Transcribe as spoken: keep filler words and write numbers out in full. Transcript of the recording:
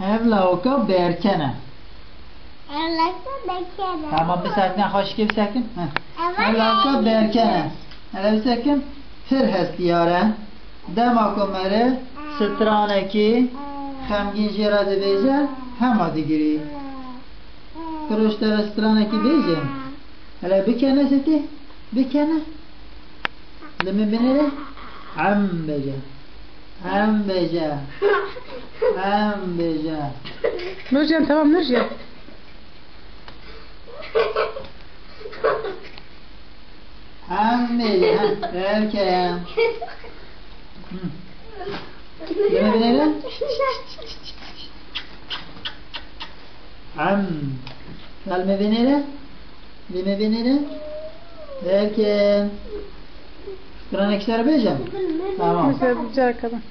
Ev lawika berken e. Ev lawika berken e. Tamam, bisekine, xweşikê bisekin. Heh. Ev lawika berken e. Hele bisekin, pir hestiyar e. Dema ku meriv stranekî xemgîn jê re dibêje, hema digirî. Kuro, ji te re stranekî bêje. Hele bikene sitî. Bikene. Li min binêre. Em bêje. Em bêje. Em bêje. Nurcan, tamam Nurcan. Em bêje. Belke. Hı. Li min binêre. Em. Li min binêre. Li min binêre. Belke. Stranekî ji te re bêje. Tamam. Mesela bu güzel kadın.